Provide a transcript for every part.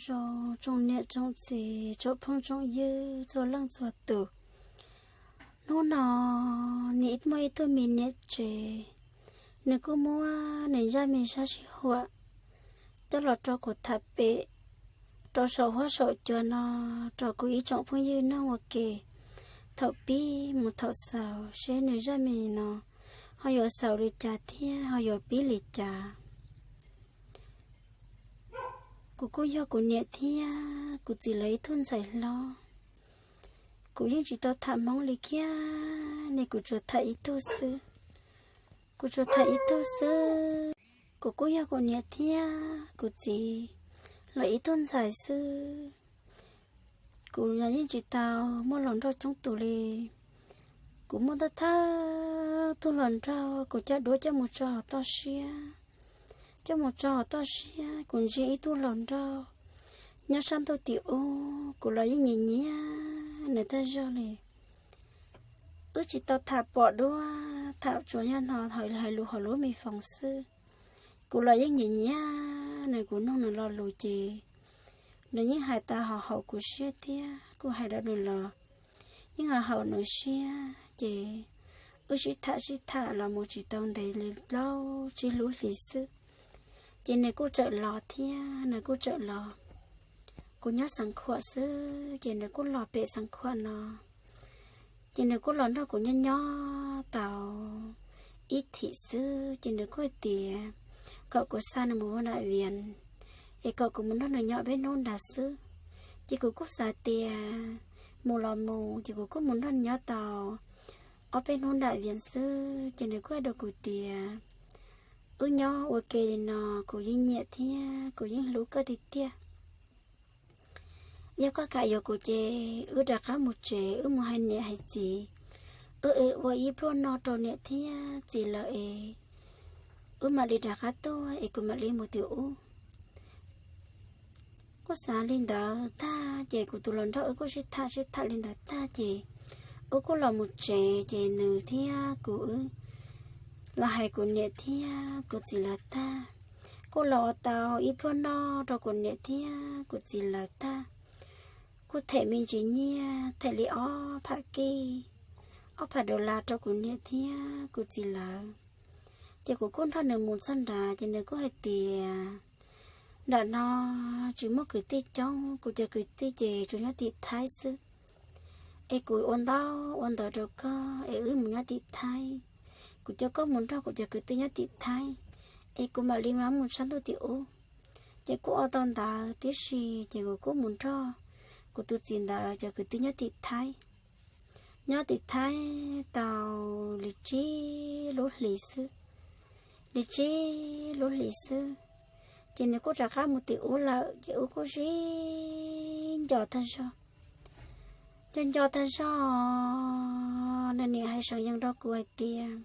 Zoo tsoom niam tsoom txiv, tsoom phooj tsoom ywg txhua leej txhua tus. Hnub no nws muaj ib tug me niam tsev, nws kuj muab nws zaj me sab sij huam coj los rau kuv tham pem rau saum huab saum cua no rau kuv ib tsoom phooj ywg mloog ua ke thaum pib mus thaum xaus seb nws zaj me no ho yuav xaus li cas thiab ho yuav pib li cas. Kuv kuj yog kuv niam thiab kuv txiv lawv ib tug ntxhais hlob. Kuv yeej tsis tau tham Hmoob li kiag ne, kuv tsuas tham ib tug xwb. Kuv tsuas tham ib tug xwb. Kuv kuj yog kuv niam thiab kuv txiv lawv ib tug ntxhais xwb. Kuv yeej tsis tau muaj hluas nraug coob tus li. Kuv muaj thawj thawj tug hluas nraug kuv coj duab coj mus tso hauv toj siab. Coj mus tso hauv toj siab kuv ntsia ib tug hluas nraug nyob sab ntuj tim ub, kuv los yeej nyiam nyiam nws tag zog li. Wb tsis tau tham pom duab, tham tsuas yog hais lus hauv lub me foos xwb. Kuv los yeej nyiam nyiam nws, kuv nug nws lo lus ces nws yeej hais tau haum kuv siab thiab kuv hais rau nws los yeej haum nws siab ces wb sib tham sib tham los mus tsis tau ntev li plaub tsib lub hlis xwb ces nws kuj txawm los thiab nws kuj txawm los. Kuv nyob Xeev Khuam xwb ces nws kuj los pem Xeev Khuam no. Ces nws kuj los nrog kuv nyob nyob tau ib thim xwb ces nws kuj hais tias kom kuv xa nws mus ua naj vias es kom kuv mus nrog nws nyob ob peb hnub nrad xwb. Ces kuv kuj xav tias mus los mus ces kuv kuj mus nrog nws nyob tau ob peb hnub nrad vias xwb ces nws kuj hais rau kuv tias wb nyob ua ke li no kuv yeej nyiam thiab kuv yeej hlub koj tiag tiag. Yog koj kam yuav kuv ces wb rov qab mus tsev, wb mus hais niam hais txiv, wb ua ib pluag no rau niam thiab txiv lawv es wb mam li rov qab tuaj es kuv mam li mus tim ub. Kuj xav li ntawd tag ces kuv tus hluas nraug wb kuj sib tham sib tham li ntawd tag ces wb kuj los mus tsev ces nws thiab kuv wb los hais kuv niam thiab kuv txiv lawv tag, kuj los ua tau ib pluag noj rau kuv niam thiab kuv txiv lawv tag. Kuj them me ntsis nyiaj, them li ob phav kij, ob phav dollar rau kuv niam thiab kuv txiv lawv. Ces kuv kuj nrog nws mus txog nrad ces nws kuj hais tias nram no tsis muaj kwv tij coob, kuv cov kwv tij ces tsuas nyob tim Thaib xwb. Es kuv ua ntaub ua ntawv rau koj es wb mus nyob tim Thaib. Kuv coj koj mus nrog kuv cov kwv tij nyob tim Thaib es kuv mam li mam mus sab ntuj tim ub. Ces kuj ua tau ntawd tib si ces kuv kuj mus nrog kuv tus txiv ntawd cov kwv tij nyob tim Thaib. Nyob tim Thaib tau li tsib lub hlis xwb, li tsib lub hlis xwb, ces nws kuj rov qab mus tim ub lawm ces wb kuj sib nco tag zog. Nco nco tag zog, nws niam hais seev yees rau kuv hais tias,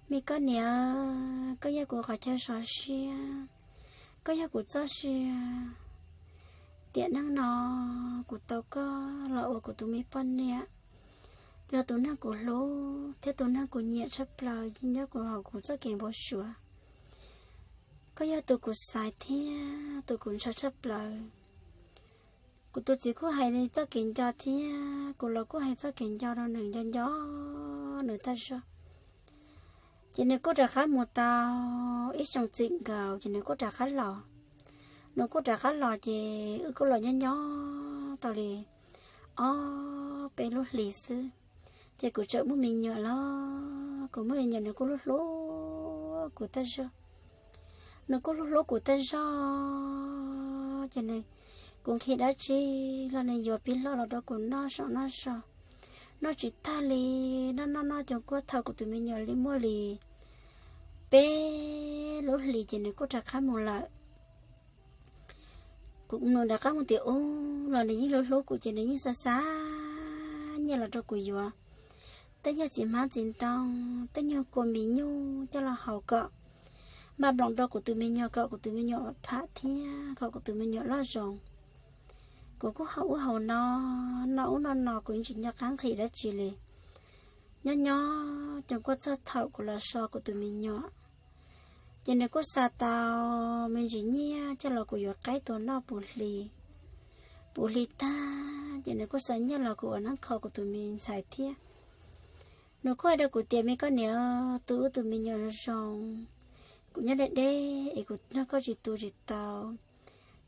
me koj niam, koj yog kuv qhov chaw sov siab, koj yog kuv txoj sia. Tiam neej no kuv tau koj los ua kuv tus me poj niam, yog tus neeg kuv hlub thiab tus neeg kuv nyiam tshaj plaws nyob kuv hauv kuv txoj kev npau suav. Koj yog tus kuv xaiv thiab tus kuv ntshaw tshaj plaws. Kuv tus txiv kuj hais txoj kev nco thiab kuv los kuj hais txoj kev nco rau nws, nco nco nws tag zog. Ces nws kuj rov qab mus tau ib xyoos txwm nkaus ces nws kuj rov qab los. Nws kuj rov qab los ces wb kuj los nyob nyob tau li ob peb lub hlis xwb, ces kuv txawm muaj me nyuam los kuv muaj me nyuam nws kuj hlub hlub kuv tag zog. Nws kuj hlub hlub kuv tag zog ces nws, kuv nqhis dab tsi los nws yuav pib hlo los rau kuv noj so noj so, noj tsis tag li, noj noj noj cov kuaj thaum kuv tus me nyuam li muaj li peb lub hlis ces nws kuj rov qab mus lawm. Kuv mus rov qab mus tim ub los nws yeej hlub hlub kuv ces nws yeej xa xa nyiaj los rau kuv yuav tej nyuag txiv hmab txiv ntoo, tej nyuag kua mis nyuj coj los haus kom npaj nploos rau kuv tus me nyuam kom kuv tus me nyuam pham thiab kom kuv tus me nyuam loj zoo. Kuv kuj haus ub haus no, noj ub noj no kuv yeej tsis nco qab nqhis dab tsi li. Nyob nyob cov kuaj txog thaum kuv los so kuv tus me nyuam, Ces nws kuj xa tau me ntsis nyiaj coj los kuv yuav qaib tua noj puv hli. Puv hli tag ces nws kuj xa nyiaj los kuv ua neeb kho kuv tus me ntxhais thiab. Nws kuj hais rau kuv tias, Me koj niam, tu wb tus me nyuam zoo zoo, kuv nyob deb deb es kuv nrog koj tsis tu tsis tau.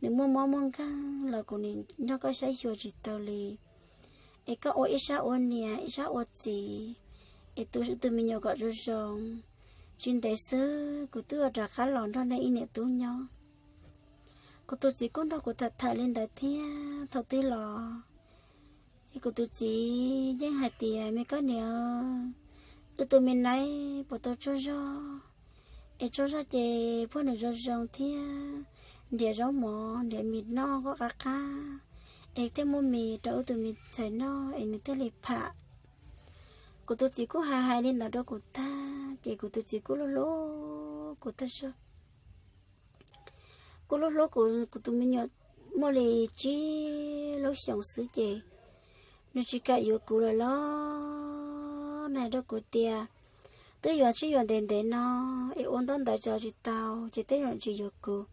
Nws muaj mob muaj nkeeg los kuv nim nrog koj saib xyuas tsis tau li. Es koj ua ib sab ua niam ib sab ua txiv, es tu wb tus me nyuam kom zoo zoo. Tsis ntev xwb kuv twb yuav rov qab los nrog nej ib niam tub nyob. Kuv tus txiv kuj nrog kuv tham tham li ntawd thiab thaum twg los es kuv tus txiv yeej hais tias, Me koj niam, wb tus me nyuam puas tau tsaug zog, es tsaug zog ces pub nws zoo zoo thiab, nrhiav zaub mov nrhiav mis noj kom qab qab, es thiaj muaj mis rau wb tus me ntxhais noj es nws thiaj li pham. Kuv tus txiv kuj hais hais li ntawd rau kuv tag ces kuv tus txiv kuj hlub hlub kuv tag zog. Kuj hlub hlub kuv, kuv tus me nyuam muaj li tsib lub xyoos xwb ces nws tsis kam yuav kuv lawm los nws hais rau kuv tias, Twb yuav sib yuav ntev ntev no es ua ntaub ntawv tso tsis tau ces tej zaum tsis yuav kuv.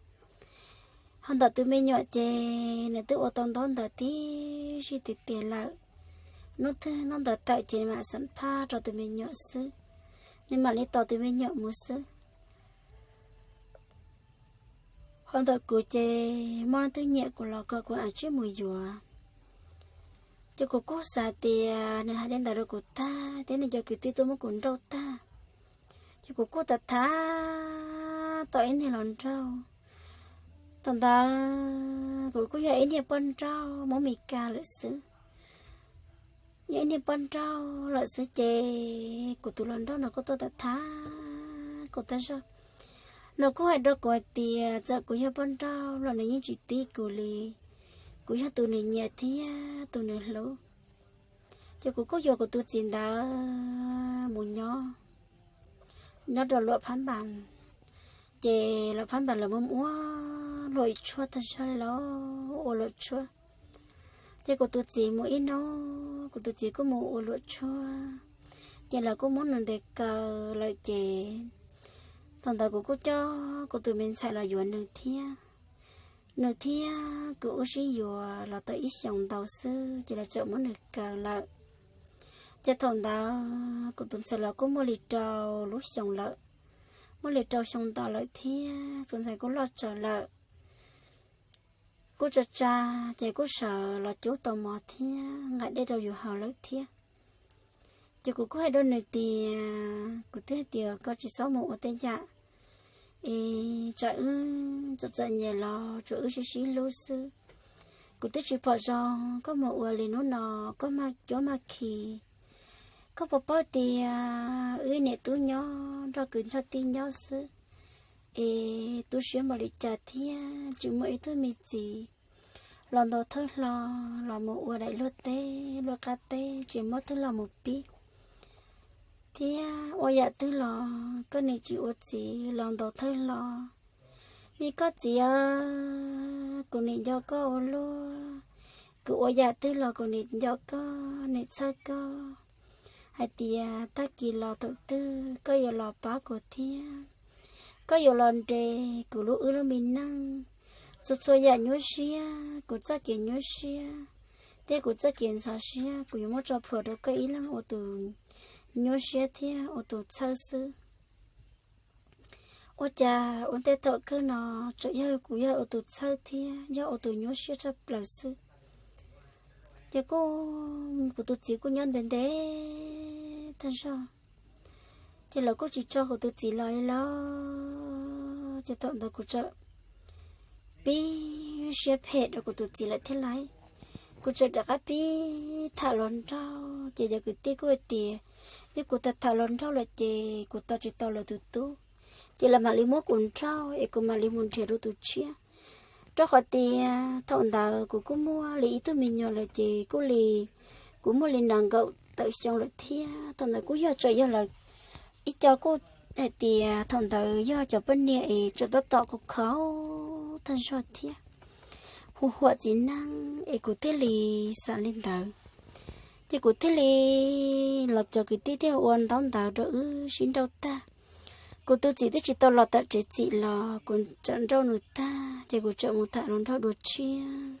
Ho ntawm tus me nyuam ces nws twb ua tau ntaub ntawv tib si tiag tiag lawm. Hnub twg ntaub ntawv tawm ces mam xam phaj rau tus me nyuam xwb, nws mam li tos tus me nyuam mus xwb. Ho ntawm kuv ces muaj leej twg nyiam kuv los kom kuv ua tsib mus yuav. Ces kuv kuj xav tias nws hais li ntawd rau kuv tag thiab nws cov kwv tij tuaj muab kuv nrauj tag, ces kuv kuj tham tham tau ib niag hluas nraug. Thaum ntawd kuv kuj yog ib niag poj nrauj Hmoob Mes Kas lawm xwb. Yog ib niag poj nrauj lawm xwb ces kuv tus hluas nraug no kuj tuaj tham tham kuv tag zog. Nws kuj hais rau kuv hais tias txawm kuv yog poj nrauj los nws yeej tsis tib kuv li. Kuv yog tus nws nyiam thiab tus nws hlub. Ces kuv kuj yuav kuv tus txiv ntawd mus nyob, nyob rau Luam Phab Npas. Ces Luam Phab Npas lawv muaj ua luam tshuaj tag zog li los ua luam tshuaj. Ces kuv tus txiv mus ib hnub, kuv tus txiv kuj mus ua luam tshuaj, ces lawv kuj muab nws ntes kaw lawm ces thaum ntawd kuv kuj coj kuv tus me ntxhais los yuav nws thiab. Nws thiab kuv wb sib yuav los tau ib xyoos ntau xwb ces lawv txawm muab nws kaw lawm. Ces thaum ntawd kuv tus ntxhais los kuj muaj li rau lub xyoos lawm, muaj li rau xyoo ntau lawm thiab tus ntxhais kuj loj tsawv lawm. Kuj tsa tsa, ces kuj sawv los cub tau mov thiab nqa dej rau yus haus lawm thiab. Ces kuv kuj hais rau nws tias, kuv twb hais tias koj tsis txhob mus ua tej yam es tsam wb txom txom nyem los tsuas wb sib sib hlub xwb. Kuv twb tsis pom zoo koj mus ua li hnub no, koj maj cuab maj khi, koj puas paub tias wb niam tub nyob nrog kwv nrog tij nyob xwb es tu siab npaum li cas thiab tsis muaj ib tug me txiv los ntaus thawj hlo los mus ua daim luag teb luag qab teb tsis muaj twg los mus pib, thiab ua yam twg los koj nim tsis ua txiv los ntaus thawj hlo. Me koj txiv, kuv nim nco koj ua luaj, kuv ua yam twg los kuv nim nco koj nim txhawj koj hais tias tag kis los thaum twg koj yuav los pab kuv thiab, koj yuav los nres kuv lub wb lub me neej. Txhua txhua yam nyuaj siab, kuv txoj kev nyuaj siab thiab kuv txoj kev ntxhov siab kuv yuav muab tso plhuav rau koj ib leeg ua tus nyuaj siab thiab ua tus txhawj xwb. Ua cas ua ntej thaum kawg no tseem yog kuv yog ua tus txhawj thiab yog ua tus nyuaj siab tshaj plaws xwb. Ces kuj, kuv tus txiv kuj nyob ntev ntev tag zog, ces lawv kuj tsis tso kuv tus txiv los li lawm. Ces thaum ntawd kuv txawm pib siab phem rau kuv tus txiv lawm thiab lauj. Kuv txawm rov qab pib tham hluas nraug, ces yog kwv tij kuj hais tias yog kuv tham tham hluas nraug lawm ces kuv tau tsis tau lawv tus tub, ces lawv mam li muab kuv nrauj es kuv mam li mus nrhiav rau tus tshiab. Rau qhov tias thaum ntawd kuv kuj muaj li ib tug me nyuam lawm ces kuj li, kuv muaj li nees nkaum tawm xyoo lawm thiab. Thaum ntawd kuj yog tseem yog lawv ib co kuj hais tias thaum ntawd yog cov poj niam es tseem tab tom kuj khov tag zog thiab, hu huam txiv neej es kuv thiaj li xav li ntawd. Ces kuv thiaj li, los cov kwv tij thiaj ua ntaub ntawv rau wb sib nrauj tag. Kuv tus txiv twb tsis tau los tom tsev txim los kuv txawm nrauj nws tag ces kuv txawm mus tham hluas nraug dua tshiab.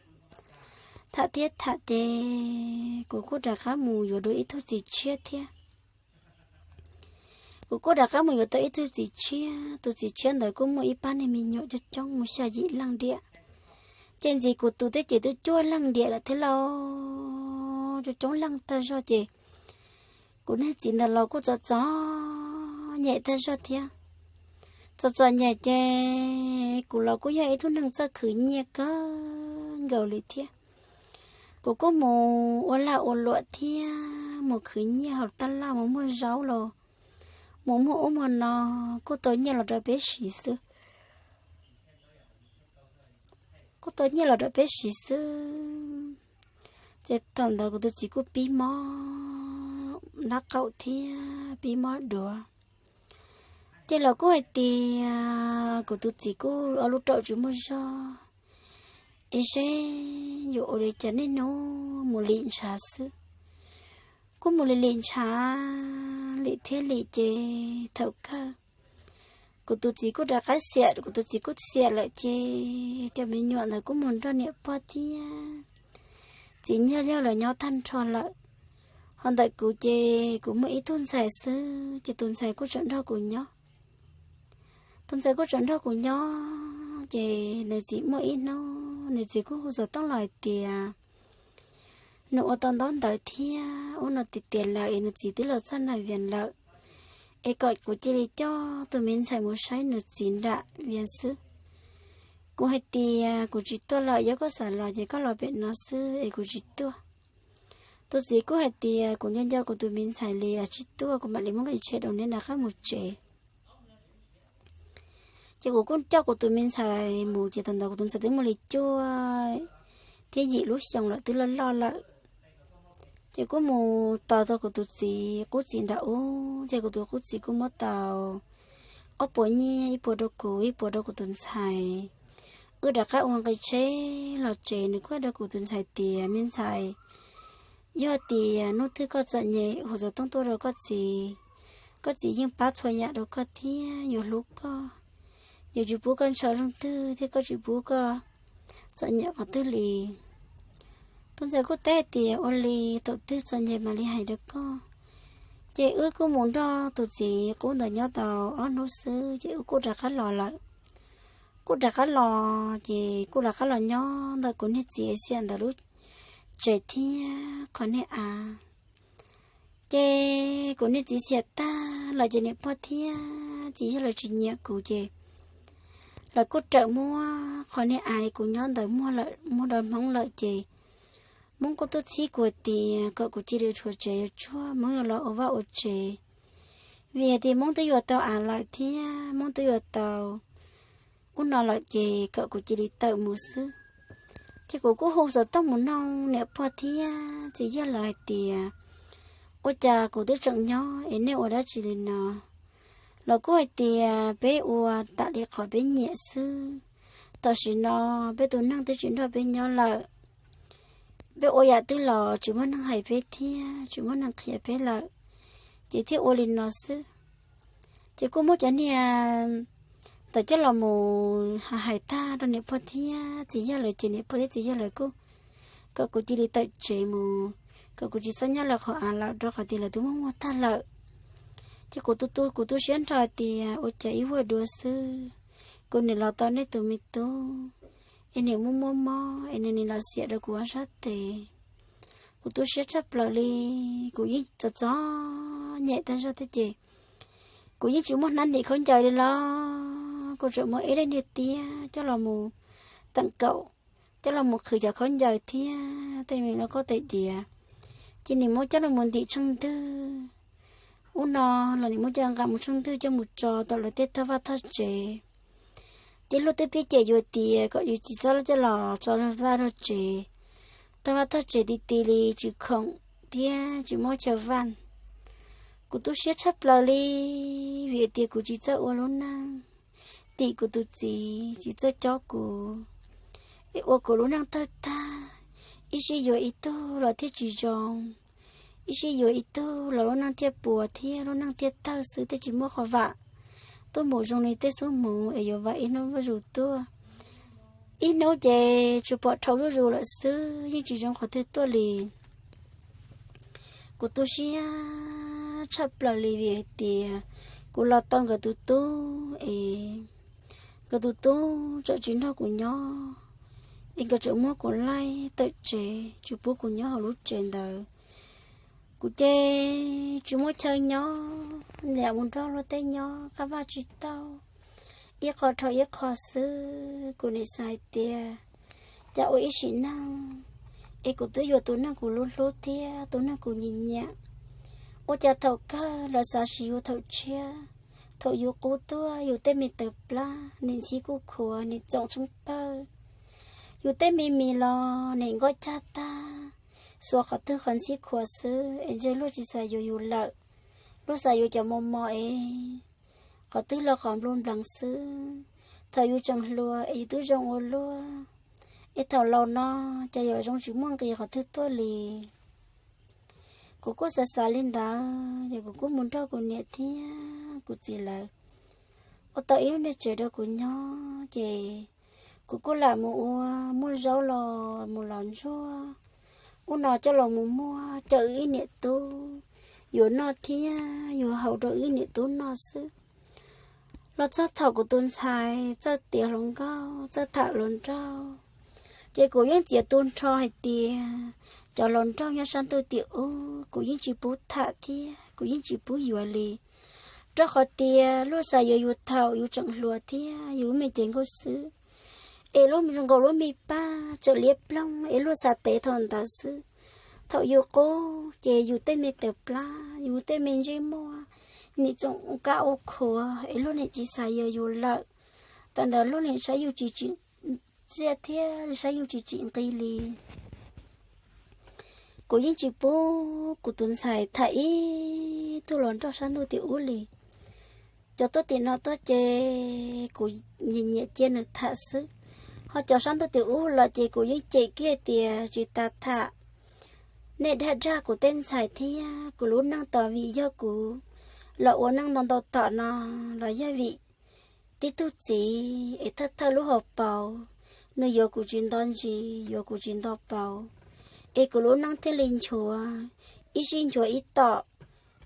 Tham thiab tham ces kuv kuj rov qab mus yuav dua ib tug txiv tshiab thiab. Kuv kuj rov qab mus yuav tau ib tug txiv tshiab, tus txiv tshiab ntawd kuj muaj ib pab niag me nyuam coob coob mus xya yim leej diam. Ces ntxiv kuv tus thiab ces twb cuaj leej diam lawm thiab lauj, coob coob leej tag zog ces kuv niag txiv ntawd los kuj txom txom nyem tag zog thiab. Txom txom nyem ces kuv los kuj yog ib tug neeg txawj khwv nyiaj kawg nkaus li thiab. Kuv kuj mus ua lag ua luam thiab mus khwv nyiaj hauv taj laj mus muag zaub los mus muag ub muag no, kuj tau nyiaj los rau peb siv xwb. Kuj tau nyiaj los rau peb siv xwb. Ces thaum ntawd kuv tus txiv kuj pib mob nab qaum thiab pib mob duav. Ces los kuj hais tias kuv tus txiv kuj ob lub raum tsis muaj zog, es seb yuav ua li cas, niaj hnub mus lim ntshav xwb. Kuj mus lim lim ntshav, lim thiab lim ces thaum kawg kuv tus txiv kuj rov qab xiam, kuv tus txiv kuj xiam lawm ces cov me nyuam ntawd kuj mus nrog niam pog thiab txiv nyog lawv nyob tag nrho lawm. Ho ntawm kuv ces kuv muaj ib tug ntxhais xwb ces tus ntxhais kuj tseem nrog kuv nyob. Tus ntxhais kuj tseem nrog kuv nyob ces nws txiv muaj ib hnub nws txiv kuj hu xov tooj los hais tias nws ua tau ntaub ntawv thiab ub no tiag tiag lawm es nws txiv twb los txog nram Vias lawm, es kom kuv cia li coj tus me ntxhais mus saib nws txiv nram Vias xwb. Kuv hais tias kuv tsis tuaj lawm, yog koj xav los ces koj los pem no xwb es kuv tsis tuaj. Tus txiv kuj hais tias kuv nco nco kuv tus me ntxhais li, tsis tuaj, kuv mam li muab nqi tsheb rau neb rov qab mus tsev. Ces kuv kuj coj kuv tus me ntxhais mus ces thaum ntawd kuv tus ntxhais twb muaj li cuaj thiab yim lub xyoo lawm, twb loj loj lawm. Ces kuj mus tos tau kuv tus txiv qub txiv nram ub ces kuv tus qub txiv kuj muab tau ob puas nyiaj, ib puas rau kuv, ib puas rau kuv tus ntxhais. Wb rov qab ua nqi tsheb los tsev, nws kuj hais rau kuv tus ntxhais tias, me ntxhais, yog tias hnub twg koj txom nyem hu xov tooj tuaj rau koj txiv, koj txiv yeej pab txhua yam rau koj thiab yuav hlub koj, yuav tsis pub koj ntshaw leej twg thiab koj tsis pub koj txom nyem qhov twg li. Tus ntxhais kuj teb hais tias ua li, thaum twg txom nyem mam li hais rau koj. Ces wb kuj mus nrog tus txiv qub ntawd nyob tau ob hnub xwb ces wb kuj rov qab los lawm. Kuj rov qab los ces kuj rov qab los nyob ntawm kuv niag txiv xiam ntawd lub tsev thiab qhov niag av. Ces kuv niag txiv xiam tag los ces niam pog thiab txiv yog lawv tsis nyiam kuv ces lawv kuj rawm muab qhov niag av kuv nyob ntawd muag lawm, muag rau Hmoob lawm ces Hmoob kuj tuaj txhib kuv tias kom kuv cia li rhuav tsev yuav tsuag, Hmoob yuav los ua vaj ua tsev. Vim hais tias Hmoob twb yuav tau av lawm thiab Hmoob twb yuav tau ub no lawm ces kom kuv cia li tawm mus xwb. Ces kuv kuj hu xov tooj mus noog niam pog thiab txiv yog lawv hais tias, ua cas kuv twb tseem nyob es nej ua dab tsi li no? Lawv kuj hais tias peb ua tam li qhov peb nyiam xwb. Tam sim no peb tus neeg twb tsis nrog peb nyob lawm. Peb ua yam twg los tsis muaj neeg hais peb thiab tsis muaj neeg qhia peb lawm, ces thiaj ua li no xwb. Ces kuj muab cov niag ntawd coj los mus hais tag rau niam pog thiab txiv yog lawv ces niam pog thiab txiv yog lawv kuj kom kuv cia li tawm tsev mus, kom kuv tsis txhob nyob lawv qhov av lawm rau qhov tias lawv twb muab muag tag lawm. Ces kuv tu, kuv tu siab nrho tias ua cas ib huaj dua xwb kuv nim los tau nej tus me tub es nim muaj muaj mob es nws nim los xiam rau kuv ob sab tes. Kuv tu siab tshaj plaws li, kuv yeej txom txom nyem tag zog thiab ces kuv yeej tsis muaj hnab ntim khaub ncaws li los kuv tseem muab ib daim niag tiab coj los mus teem kaum, coj los mus qhwv cov khaub ncaws thiab tej me lauj kaub tais diav, ces nim muab coj los mus ntim tsheej ntwg. Ub no los nim muab coj nqa mus tsheej ntwg coj mus tso tom lawv tej tog vaj tog tsev. Ces luag twb pib cem yus tias kom yus tsis txhob coj los tso vaj tog tsev, tog vaj tog tsev ti ti li tsis khoom thiab tsis muaj chaw vaj. Kuv tu siab tshaj plaws li, vim tias kuv tsis txawj ua lub neej, tim kuv tus txiv tsis txawj cob kuv, es ua kuv lub neej tawg tag, ib sij yuav ib tug los thiaj tsis zoo, ib sij yuav ib tug los lub neej thiaj puas thiab lub neej thiaj tawg xwb thiaj tsis muaj qhov vam tuaj mus zoo li tej xub hmuv es yuav vam ib hnub zuj zus tuaj. Ib hnub ces tsuas pom dhau zuj zus lawm xwb, yeej tsis zoo qhov twg tuaj li. Kuv tu siab tshaj plaws li vim hais tias kuv los tau nkawd tus tub es nkawd tus tub tseem tsis nrog kuv nyob, es nkawd tseem muab kuv laij tawm tsev tsis pub kuv nyob hauv lub tsev ntawd. Kuv ces tsis muaj chaw nyob, lam mus nrog luag tej nyob qab vaj tsis tau, ib qho dhau ib qho xwb. Kuv nim xav hais tias cas ua ib sim neej es kuv twb yuav tus neeg kuv hlub hlub thiab tus neeg kuv nyiam nyiam, ua cas thaum kawg los xav siv yus thaum tshiab. Thaum yus qub tuaj yus tej me tawv plab nim ntxhib kuj khuav nim txoom tsheej pawg, yus tej me mis los nim nqoj cag tag, xuas qhov twg qhov ntxhib khuav xwb es ntshe luag tsis xav yuav yus lawm. Luag xav yuav cov mos mos es qhov twg los qhov nplua nplees xwb. Thaum yus tseem hluas es yus twb zoo ua luaj, es thaum laus no cas yuav zoo tsis muaj nqis qhov twg tuaj li. Kuv kuj xav xav li ntawd ces kuv kuj mus nrog kuv niam thiab kuv txiv lawv ua tau ib lub niag tsev rau kuv nyob ces kuv kuj lam mus ua muaj zaub los mus los ntsuag, ub no coj los mus muag coj wb ib niam tub yuav noj thiab yuav haus rau wb niam tub noj xwb. Los txog thaum kuv tus ntxhais txawj tiav hluas nkauj txawj tham hluas nraug, ces kuv yeej txiav tu nrho hais tias cov hluas nraug nyob sab ntuj tim ub kuv yeej tsis pub tham thiab kuv yeej tsis pub yuav li, rau qhov tias luag xav yuav yus thaum yus tseem hluas thiab yus me cev nkauj xwb, es luag nkaus lub me paj tseem liab ploog es luag xav tev thaum ntawd xwb. Thaum yus qub ces yus tej me tawv plab yus tej me ntsej muag nim txoom kab ua khuav es luag nim tsis xav yuav yus lawm. Thaum ntawd luag nim saib yus tsis tsim txiaj thiab saib yus tsis tsim nqi li. Kuv yeej tsis pub kuv tus ntxhais tham ib tug hluas nraug sab ntuj tim ub li. Cov tuaj tim no tuaj ces kuv nyiam nyiam cia nws tham xwb, ho cov sab ntuj tim ub los ces kuv yeej cem kiag tias tsis tas tham. Nej dag dag kuv tej ntxhais thiab kuv lub neej tos vim yog kuv los ua neej ntau ntau tom no, los yog vim tib tug txiv es thawj thawj lub hauv paus, nws yuav kuv tsis nto ntsis yuav kuv tsis nto paus, es kuv lub neej thiaj li nchuav ib sij nchuav ib tom.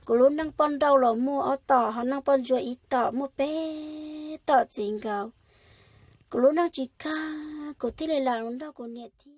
Kuv lub neej poj nrauj los muaj ob tom ho neej poj ntsuag ib tom muaj peb tom txiv nkaus. Kuv lub neej tsis kawg kuv thiaj li lam mus nrog kuv niam thiab